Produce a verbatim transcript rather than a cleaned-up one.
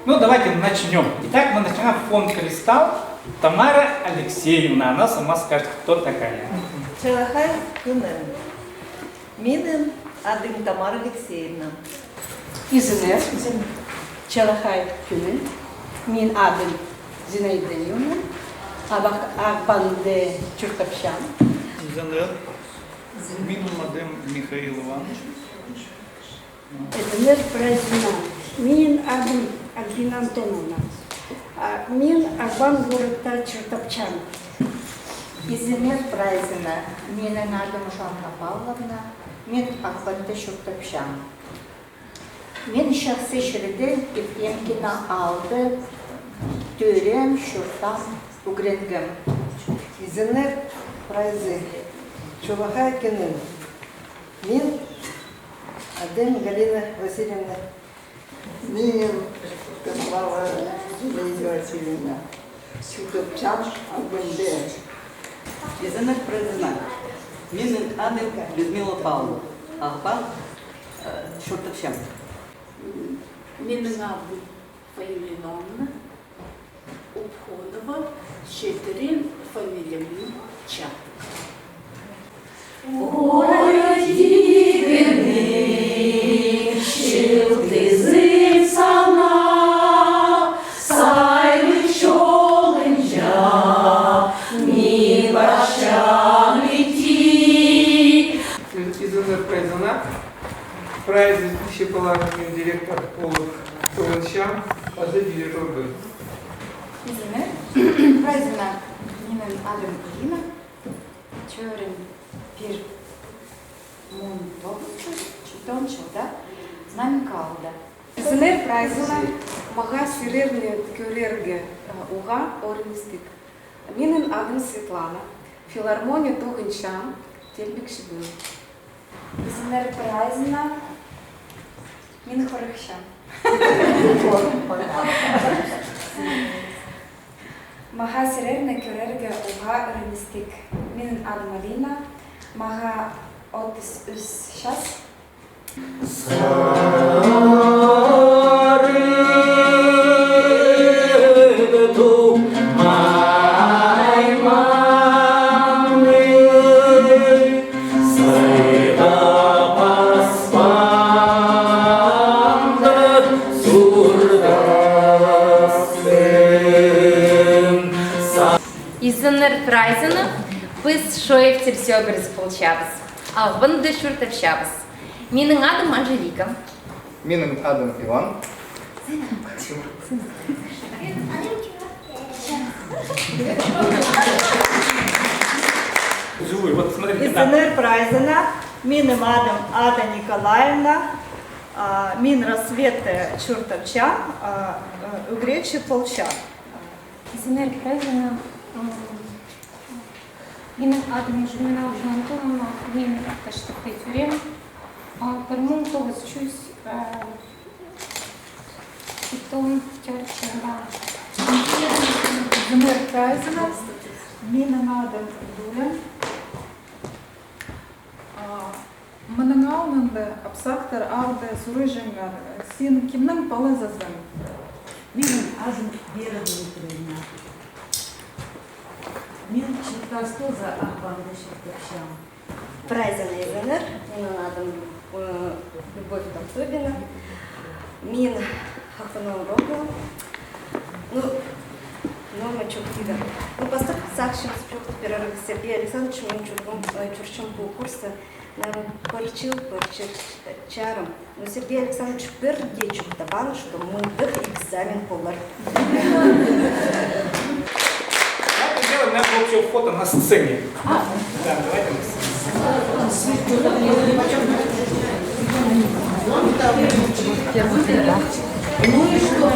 Ну, давайте начнём. Итак, мы начинаем фон «Кристалл». Тамара Алексеевна, она сама скажет, кто такая. Чалахай кӱнің. Минің адым Тамара Алексеевна. Изеннер. Чалахай кӱнің. Мин адым Зинаида Даниловна. Абах-, Ағбанда чуртапчам. Изеннер. Минің адым Михаил Иванович. Изеннер прайзына. Минің адым Альбина Антоновна. А, мин Ағбан городта чуртапчам. Изеннер прайзына. Минің адым Жанна Павловна. Мин Ағбанда чуртапчам. Мин чахсы чирде, Евпенкино аалда тӧреем, чуртаам, ӱгренгем. Изеннер прайзы. Чалахай кӱнің. Мин адым Галина Васильевна. Минің Каспарова Зинаида Васильевна. Чуртапчам Ағбанда. Изеннер прайзына. Минің адым Людмила Павловна. Ағбан, э, чуртапчам. Минің адым Фаина Ивановна Обходова, читіре фамилия, мин Чатык. Ой, тигенің чылтызып сана, сайлығ чолынҷа мин парчам итті. Изеннер прайзына. Прайзы чыпыларның директор полып тоғынчам, азы дирижёр. Изеннер прайзына. Минің адым Ирина. Чӧрем пір муң тоғыс чӱс читон чылда Знаменка аалда. Изеннер прайзына. Мағаа сірерні кӧрерге, э, уғаа ӧріністіг. Минің адым Светлана. Филармония тоғынчам, тилбекчі пол. Изеннер прайзына. Мин хорыхчам. Мағаа сірерні кӧрерге уғаа ӧріністіг. Минің адым Алина. Мағаа отыс ӱс час. Изеннер прайзына. Піс Шоевтер сӧбірес полчабыс. Ағбанда чуртапчабыс. Минің адым Анжелика. Минің адым Иван. Живой, вот смотрите, да. Изеннер прайзына. Минің адым Ада Николаевна. А, мин Рассветте чуртапчам, а, э, ӱгретчі полчам. Изеннер прайзына. М, минің адым Жумина Антоновна, мин Таштыхта тӧреем. А, пір муң тоғыс чӱс, а, читон тӧрт чылда. Изеннер прайзына. Минің адым Юля. А, мының алнында апсахтар алды сурыҷаңнар: син кемнің палазызың? Минің адым Вера Дмитриевна. Мин чуртас тооза Ағбанда чуртапчам. Прайзына, изеннер, минің адым, э, Любовь Тохтобина. Мин Хаканың урогы. Ну, норма чох тидір. Ну, пастап сағынчам, чох тіп пирерге. Сергей Александрович, мин чӧргем, э, чӧрчем пу курста, наверное, пір чыл, пір чыл чарым. Ну, Сергей Александрович пір дее чоохтабаан, что мындағ экзамен полар. Давайте сделаем наше общее фото на сцене. Да, давайте на сцене. Ну и что?